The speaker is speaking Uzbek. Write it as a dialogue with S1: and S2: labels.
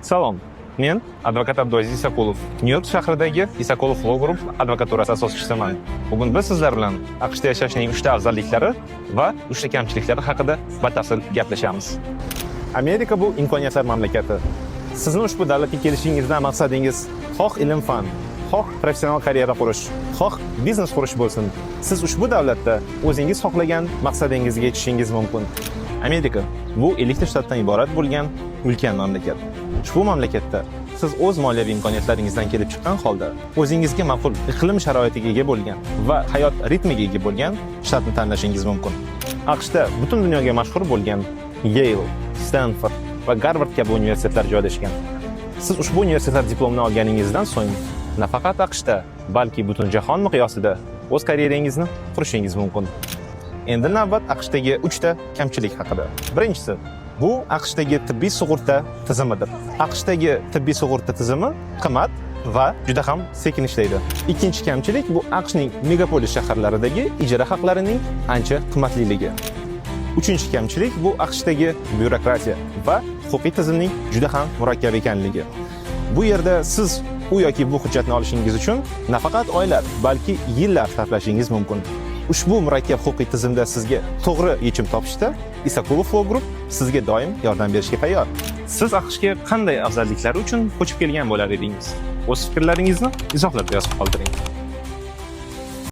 S1: Salom. Men advokat Abduaziz Isakulov. Nyu-York shahridagi Isakulov Law Group advokaturasi asoschisiman. Bugun biz sizlar bilan AQShda yashashning 3 ta afzalliklari va 3 ta kamchiliklari haqida batafsil gaplashamiz. Amerika bu imkoniyatlar mamlakati. Sizni ushbu davlatga kelishingizdan maqsadingiz xoh ilm-fan, xoh professional karyera qurish, xoh biznes qurish bo'lsin. Siz ushbu davlatda o'zingiz xohlagan maqsadingizga yetishingiz mumkin. Amerika bu 50 ta shtatdan iborat bo'lgan ulkan mamlakat. Ushbu mamlakatda siz o'z moliyaviy imkoniyatlaringizdan kelib chiqqan holda o'zingizga ma'qul iqlim sharoitiga ega bo'lgan va hayot ritmiga ega bo'lgan shtatni tanlashingiz mumkin. AQShda butun dunyoga mashhur bo'lgan Yale, Stanford va Garvard kabi universitetlar joylashgan. Siz ushbu universitetlar diplomini olganingizdan so'ng nafaqat AQShda, balki butun jahon miqyosida o'z karyerangizni qurishingiz mumkin. Endi navbat AQShdagi 3 ta kamchilik haqida. Birinchisi, bu AQShdagi tibbiy sug'urta tizimidir. AQShdagi tibbiy sug'urta tizimi qimmat va juda ham sekin ishlaydi. Ikkinchi kamchilik bu AQShning megapolis shaharlaridagi ijara haqlarining ancha qimmatliligi. Uchinchi kamchilik bu AQShdagi byurokratiya va huquqiy tizimning juda ham murakkab ekanligi. Bu yerda siz u yoki bu hujjatni olishingiz uchun nafaqat oylar, balki yillar sarflashingiz mumkin. Ushbu murakkab huquqiy tizimda sizga to'g'ri yechim topishda Isakulov Law Group sizga doim yordam berishga tayyor. Siz AQShga qanday afzalliklari uchun ko'chib kelgan bo'lar edingiz? O'z fikrlaringizni izohlarda yozib qoldiring.